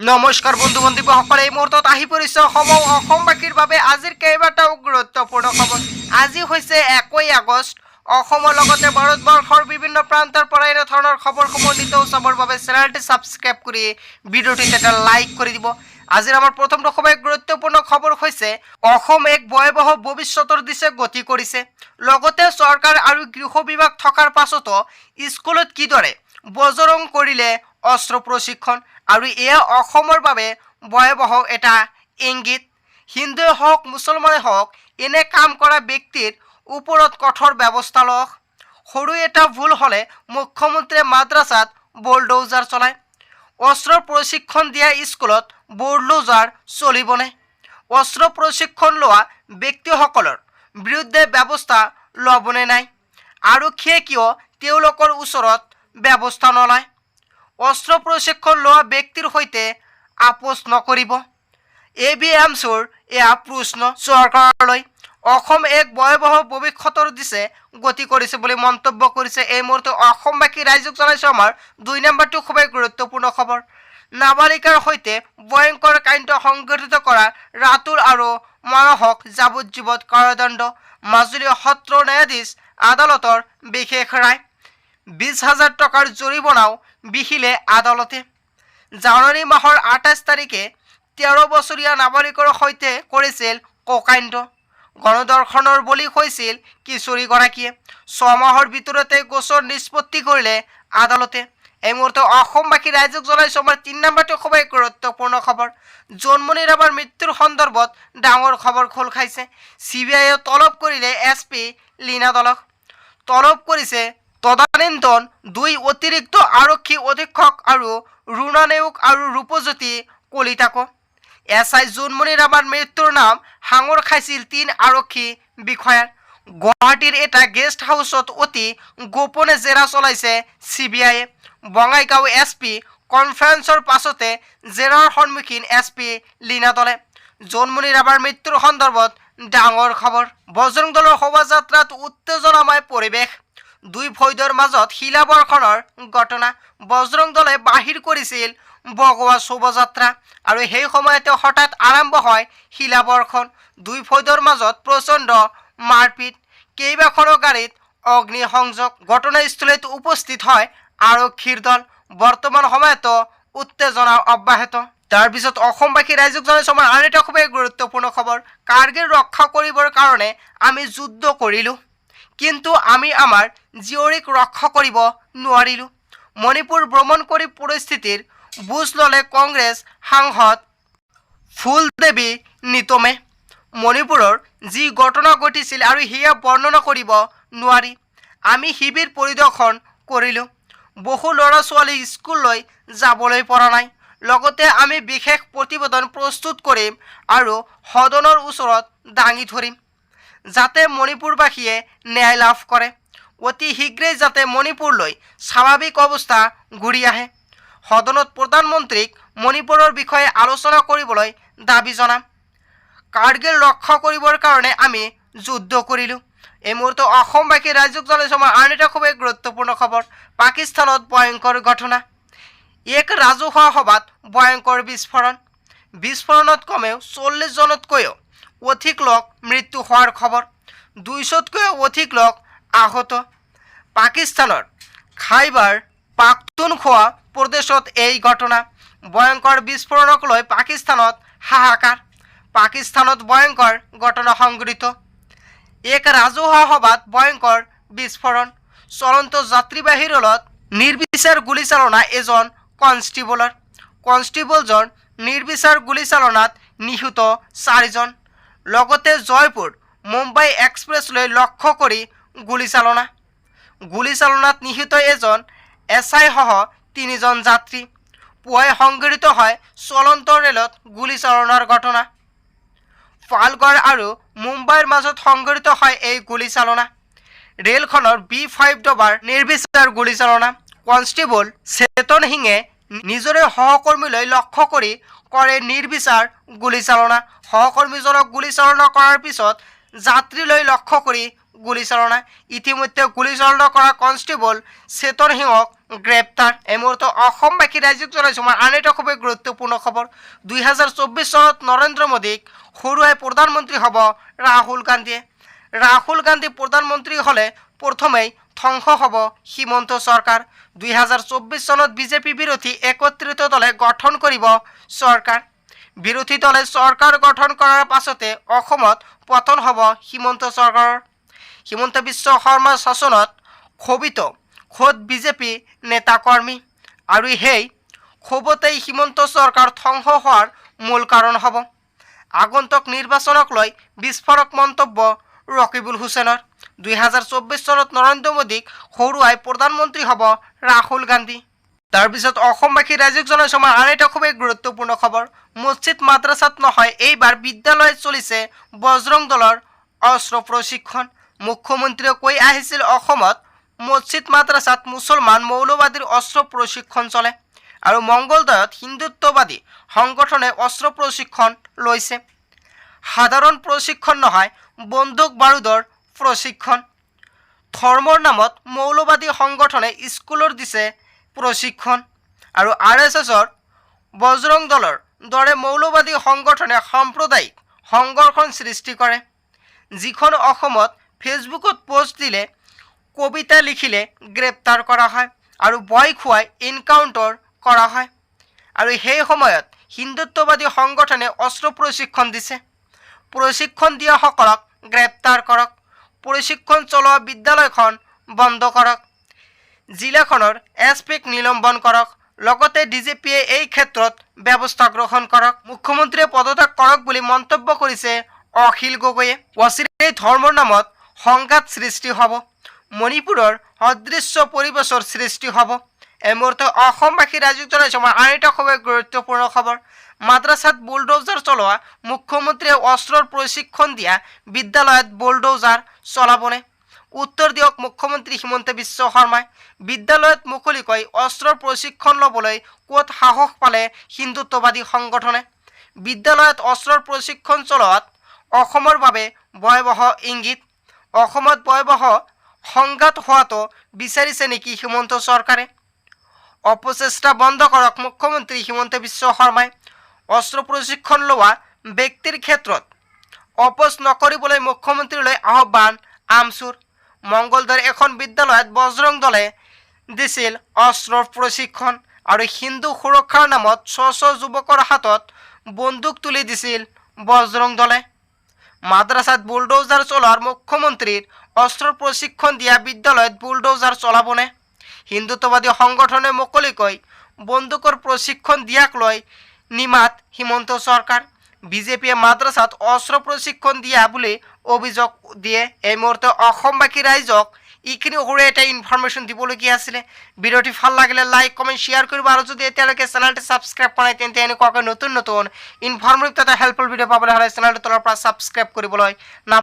নমস্কাৰ বন্ধু বান্ধৱীসকল, এই মুহূৰ্তত আহি পৰিছে অসমবাসীৰ বাবে আজিৰ কেইবাটাও গুৰুত্বপূৰ্ণ খবৰ। আজি হৈছে 21 আগষ্ট। অসমৰ লগতে ভাৰতবৰ্ষৰ বিভিন্ন প্ৰান্তৰ পৰা এনেধৰণৰ খবৰসমূহ নিতৌ চাবৰ বাবে চেনেলটি ছাবস্ক্ৰাইব কৰি ভিডিঅ'টিত এটা লাইক কৰি দিব। আজিৰ আমাৰ প্ৰথমটো খুবেই গুৰুত্বপূৰ্ণ খবৰ হৈছে, অসম এক ভয়াৱহ ভৱিষ্যতৰ দিশে গতি কৰিছে। লগতে চৰকাৰ আৰু গৃহ বিভাগ থকাৰ পাছতো স্কুলত কিদৰে বজৰং কৰিলে অস্ত্ৰ প্ৰশিক্ষণ আৰু এয়া অসমৰ বাবে ভয়াৱহ এটা ইংগিত। হিন্দুৱে হওক, মুছলমানে হওক, এনে কাম কৰা ব্যক্তিৰ ওপৰত কঠোৰ ব্যৱস্থা লওক। সৰু এটা ভুল হ'লে মুখ্যমন্ত্ৰীয়ে মাদ্ৰাছাত বুলডোজাৰ চলায়। অস্ত্ৰ প্ৰশিক্ষণ দিয়া স্কুলত বুলডোজাৰ চলিবনে? অস্ত্ৰ প্ৰশিক্ষণ লোৱা ব্যক্তিসকলৰ বিৰুদ্ধে ব্যৱস্থা ল'বনে নাই? আৰক্ষীয়ে কিয় তেওঁলোকৰ ওচৰত ব্যৱস্থা নলয়? অস্ত্ৰ প্ৰশিক্ষণ লোৱা ব্যক্তিৰ সৈতে আপোচ নকৰিব। এ বি এমছুৰ এয়া প্ৰশ্ন চৰকাৰলৈ। অসম এক ভয়াৱহ ভৱিষ্যতৰ দিশে গতি কৰিছে বুলি মন্তব্য কৰিছে। এই মুহূৰ্তে অসমবাসী ৰাইজক জনাইছোঁ আমাৰ 2 নম্বৰটো খুবেই গুৰুত্বপূৰ্ণ খবৰ। নাবালিকাৰ সৈতে ভয়ংকৰ কাণ্ড সংঘটিত কৰা ৰাতুল আৰু মানসক যাৱজ্জীৱন কাৰাদণ্ড। মাজুলী সত্ৰ ন্যায়াধীশ আদালতৰ বিশেষ ৰায়। 20,000 টকাৰ জৰিমনাও বিহিলে আদালতে। জানুৱাৰী মাহৰ 28 তাৰিখে 13 বছৰীয়া নাবালিকৰ সৈতে কৰিছিল ককাণ্ড। গণধৰ্ষণৰ বলি হৈছিল কিশোৰীগৰাকীয়ে। 6 মাহৰ ভিতৰতে গোচৰ নিষ্পত্তি কৰিলে আদালতে। এই মুহূৰ্তে অসমবাসী ৰাইজক জনাইছোঁ আমাৰ 3 নম্বৰটো খুবেই গুৰুত্বপূৰ্ণ খবৰ। জোনমণি ৰাভাৰ মৃত্যুৰ সন্দৰ্ভত ডাঙৰ খবৰ খোল খাইছে। চি বি আইয়ে তলব কৰিলে এছ পি লীনা দলক। তলব কৰিছে তদানীন্তন দুই অতিৰিক্ত আৰক্ষী অধীক্ষক আৰু ৰুণা নেওগ আৰু ৰূপজ্যোতি কলিতাকো। এছ I Jonmoni ৰাভাৰ মৃত্যুৰ নাম সাঙুৰ খাইছিল তিন আৰক্ষী বিষয়াৰ। গুৱাহাটীৰ এটা গেষ্ট হাউচত অতি গোপনে জেৰা চলাইছে চি বি আইয়ে। বঙাইগাঁও এছ পি কনফাৰেন্সৰ পাছতে জেৰাৰ সন্মুখীন এছ পি লীনা দলে। জোনমণি ৰাভাৰ মৃত্যুৰ সন্দৰ্ভত ডাঙৰ খবৰ। বজৰং দলৰ শোভাযাত্ৰাত উত্তেজনাময় পৰিৱেশ। দুই ফৈদৰ মাজত শিলাবৰ্ষণৰ ঘটনা। বজৰং দলে বাহিৰ কৰিছিল ভগৱা শোভাযাত্ৰা আৰু সেই সময়তে হঠাৎ আৰম্ভ হয় শিলাবৰ্ষণ। দুই ফৈদৰ মাজত প্ৰচণ্ড মাৰপিট। কেইবাখনো গাড়ীত অগ্নিসংযোগ। ঘটনাস্থলীত উপস্থিত হয় আৰক্ষীৰ দল। বৰ্তমান সময়তো উত্তেজনা অব্যাহত। তাৰপিছত অসমবাসী ৰাইজক জনাইছোঁ আমাৰ আন এটা খুবেই গুৰুত্বপূৰ্ণ খবৰ। কাৰ্গিল ৰক্ষা কৰিবৰ কাৰণে আমি যুদ্ধ কৰিলোঁ, কিন্তু আমি আমাৰ জীয়ৰীক ৰক্ষা কৰিব নোৱাৰিলোঁ। মণিপুৰ ভ্ৰমণ কৰি পৰিস্থিতিৰ বুজ ল'লে কংগ্ৰেছ সাংসদ ফুলদেৱী নিতমে। মণিপুৰৰ যি ঘটনা ঘটিছিল আৰু সেয়া বৰ্ণনা কৰিব নোৱাৰি। আমি শিবিৰ পৰিদৰ্শন কৰিলোঁ। বহু ল'ৰা ছোৱালী স্কুললৈ যাবলৈ পৰা নাই। লগতে আমি বিশেষ প্ৰতিবেদন প্ৰস্তুত কৰিম আৰু সদনৰ ওচৰত দাঙি ধৰিম, যাতে মণিপুৰবাসীয়ে ন্যায় লাভ কৰে। অতি শীঘ্ৰেই যাতে মণিপুৰলৈ স্বাভাৱিক অৱস্থা ঘূৰি আহে। সদনত প্ৰধানমন্ত্ৰীক মণিপুৰৰ বিষয়ে আলোচনা কৰিবলৈ দাবী জনাম। কাৰ্গিল ৰক্ষা কৰিবৰ কাৰণে আমি যুদ্ধ কৰিলোঁ। এই মুহূৰ্তে অসমবাসী ৰাইজক জনাইছোঁ আমাৰ আন এটা খুবেই গুৰুত্বপূৰ্ণ খবৰ। পাকিস্তানত ভয়ংকৰ ঘটনা। এক ৰাজহুৱা সভাত ভয়ংকৰ বিস্ফোৰণ। বিস্ফোৰণত কমেও 40 জনতকৈও অধিক লোক মৃত্যু হোৱাৰ খবৰ। 200তকৈও অধিক লোক আহত। পাকিস্তানৰ খাইবাৰ পাখতুনখোৱা প্ৰদেশত এই ঘটনা। ভয়ংকৰ বিস্ফোৰণক লৈ পাকিস্তানত হাহাকাৰ। পাকিস্তানত ভয়ংকৰ ঘটনা সংঘটিত। এক ৰাজহুৱা সভাত ভয়ংকৰ বিস্ফোৰণ। চলন্ত যাত্ৰীবাহী ৰেলত নিৰ্বিচাৰ গুলীচালনা এজন কনষ্টেবলৰ। কনষ্টেবলজন নিৰ্বিচাৰ গুলীচালনাত নিহত চাৰিজন। লগতে জয়পুৰ মুম্বাই এক্সপ্ৰেছলৈ লক্ষ্য কৰি গুলীচালনা। গুলীচালনাত নিহত এজন এছ আইসহ তিনিজন যাত্ৰী। পুৱাই সংঘটিত হয় চলন্ত ৰেলত গুলীচালনাৰ ঘটনা। পালগড় আৰু মুম্বাইৰ মাজত সংঘটিত হয় এই গুলীচালনা। ৰেলখনৰ বি 5 ডবাৰ নিৰ্বিচাৰ গুলীচালনা। কনষ্টেবল চেতন সিঙে নিজৰে সহকৰ্মীলৈ লক্ষ্য কৰি কৰে নিৰ্বিচাৰ গুলীচালনা। সহকৰ্মীজনক গুলীচালনা কৰাৰ পিছত যাত্ৰীলৈ লক্ষ্য কৰি গুলীচালনা। ইতিমধ্যে গুলীচালনা কৰা কনষ্টেবল চেতন সিঙক গ্ৰেপ্তাৰ। এই মুহূৰ্তত অসমবাসী ৰাইজক জনাইছোঁ মই আন এটা খুবেই গুৰুত্বপূৰ্ণ খবৰ। 2024 চনত নৰেন্দ্ৰ মোদীক হৰুৱাই প্ৰধানমন্ত্ৰী হ'ব ৰাহুল গান্ধীয়ে। ৰাহুল গান্ধী প্ৰধানমন্ত্ৰী হ'লে প্ৰথমেই ধ্বংস হ'ব হিমন্ত চৰকাৰ। 2024 চনত বিজেপি বিৰোধী একত্ৰিত দলে গঠন কৰিব চৰকাৰ। বিৰোধী দলে চৰকাৰ গঠন কৰাৰ পাছতে অসমত পতন হ'ব হিমন্ত চৰকাৰৰ। হিমন্ত বিশ্ব শৰ্মাৰ শাসনত ক্ষোভিত খোদ বিজেপি নেতাকৰ্মী আৰু সেই ক্ষোভতেই হিমন্ত চৰকাৰ ধ্বংস হোৱাৰ মূল কাৰণ হ'ব। আগন্তুক নিৰ্বাচনক লৈ বিস্ফোৰক মন্তব্য ৰকিবুল হুছেইনৰ। 2024 চনত নৰেন্দ্ৰ মোদীক হৰুৱাই প্ৰধানমন্ত্ৰী হ'ব ৰাহুল গান্ধী। তাৰপিছত অসমবাসী ৰাইজক জনাইছোঁ আমাৰ আন এটা খুবেই গুৰুত্বপূৰ্ণ খবৰ। মছজিদ মাদ্ৰাছাত নহয়, এইবাৰ বিদ্যালয়ত চলিছে বজৰং দলৰ অস্ত্ৰ প্ৰশিক্ষণ। মুখ্যমন্ত্ৰীয়ে কৈ আহিছিল, অসমত মছজিদ মাদ্ৰাছাত মুছলমান মৌলবাদীৰ অস্ত্ৰ প্ৰশিক্ষণ চলে আৰু মংগলদয়ত হিন্দুত্ববাদী সংগঠনে অস্ত্ৰ প্ৰশিক্ষণ লৈছে। সাধাৰণ প্ৰশিক্ষণ নহয়, বন্দুক বাৰুদৰ প্ৰশিক্ষণ। ধৰ্মৰ নামত মৌলবাদী সংগঠনে স্কুলৰ দিছে প্ৰশিক্ষণ আৰু আৰএছএছৰ বজৰং দলৰ দৰে মৌলবাদী সংগঠনে সাম্প্ৰদায়িক সংঘৰ্ষণ সৃষ্টি কৰে। যিখন অসমত ফেচবুকত পোষ্ট দিলে, কবিতা লিখিলে গ্ৰেপ্তাৰ কৰা হয় আৰু ভয় খুৱাই এনকাউণ্টাৰ কৰা হয় আৰু সেই সময়ত হিন্দুত্ববাদী সংগঠনে অস্ত্ৰ প্ৰশিক্ষণ দিছে। প্ৰশিক্ষণ দিয়াসকলক গ্ৰেপ্তাৰ কৰক, প্ৰশিক্ষণ চলোৱা বিদ্যালয়খন বন্ধ কৰক, জিলাখনৰ এছ পিক নিলম্বন কৰক, লগতে ডিজিপিয়ে এই ক্ষেত্ৰত ব্যৱস্থা গ্ৰহণ কৰক, মুখ্যমন্ত্ৰীয়ে পদত্যাগ কৰক বুলি মন্তব্য কৰিছে অখিল গগৈয়ে। অচিৰেই ধৰ্মৰ নামত সংঘাত সৃষ্টি হ'ব, মণিপুৰৰ সদৃশ্য পৰিৱেশৰ সৃষ্টি হ'ব। এই মুহূৰ্তে অসমবাসী ৰাইজক জনাইছোঁ আমাৰ আন এটা খুবেই গুৰুত্বপূৰ্ণ খবৰ। মাদ্ৰাছাত বুলডোজাৰ চলোৱা মুখ্যমন্ত্ৰীয়ে অস্ত্ৰৰ প্ৰশিক্ষণ দিয়া বিদ্যালয়ত বুলডোজাৰ চলাবনে? উত্তৰ দিয়ক মুখ্যমন্ত্ৰী হিমন্ত বিশ্ব শৰ্মাই। বিদ্যালয়ত মুকলিকৈ অস্ত্ৰৰ প্ৰশিক্ষণ ল'বলৈ ক'ত সাহস পালে হিন্দুত্ববাদী সংগঠনে? বিদ্যালয়ত অস্ত্ৰৰ প্ৰশিক্ষণ চলোৱাত অসমৰ বাবে ভয়াৱহ ইংগিত। অসমত ভয়াৱহ সংঘাত হোৱাটো বিচাৰিছে নেকি হিমন্ত চৰকাৰে? অপচেষ্টা বন্ধ কৰক মুখ্যমন্ত্ৰী হিমন্ত বিশ্ব শৰ্মাই। অস্ত্ৰ প্ৰশিক্ষণ লোৱা ব্যক্তিৰ ক্ষেত্ৰত আপোচ নকৰিবলৈ মুখ্যমন্ত্ৰীলৈ আহ্বান আমছুৰ। মংগলদৈৰ এখন বিদ্যালয়ত বজৰং দলে দিছিল অস্ত্ৰৰ প্ৰশিক্ষণ আৰু হিন্দু সুৰক্ষাৰ নামত শ শ যুৱকৰ হাতত বন্দুক তুলি দিছিল বজৰং দলে। মাদ্ৰাছাত বুলডোজাৰ চলোৱাৰ মুখ্যমন্ত্ৰীৰ অস্ত্ৰৰ প্ৰশিক্ষণ দিয়া বিদ্যালয়ত বুলডোজাৰ চলাবনে? হিন্দুত্ববাদী সংগঠনে মুকলিকৈ বন্দুকৰ প্ৰশিক্ষণ দিয়াক লৈ নিমাত হিমন্ত চৰকাৰ। বিজেপিয়ে মাদ্ৰাছাত অস্ত্ৰ প্ৰশিক্ষণ দিয়া বুলি অভিযোগ দিয়ে। এই মুহূৰ্তে অসমবাসী ৰাইজক এইখিনি সৰু এটা ইনফৰমেশ্যন দিবলগীয়া আছিলে। ভিডিঅ'টি ভাল লাগিলে লাইক, কমেণ্ট, শ্বেয়াৰ কৰিব আৰু যদি এতিয়ালৈকে চেনেলটি ছাবস্ক্ৰাইব কৰা নাই, তেন্তে এনেকুৱাকৈ নতুন নতুন ইনফৰ্মেটিভ তথা হেল্পফুল ভিডিঅ' পাবলৈ হ'লে চেনেলটো তলৰ পৰা ছাবস্ক্ৰাইব কৰিবলৈ নাপাহৰিব।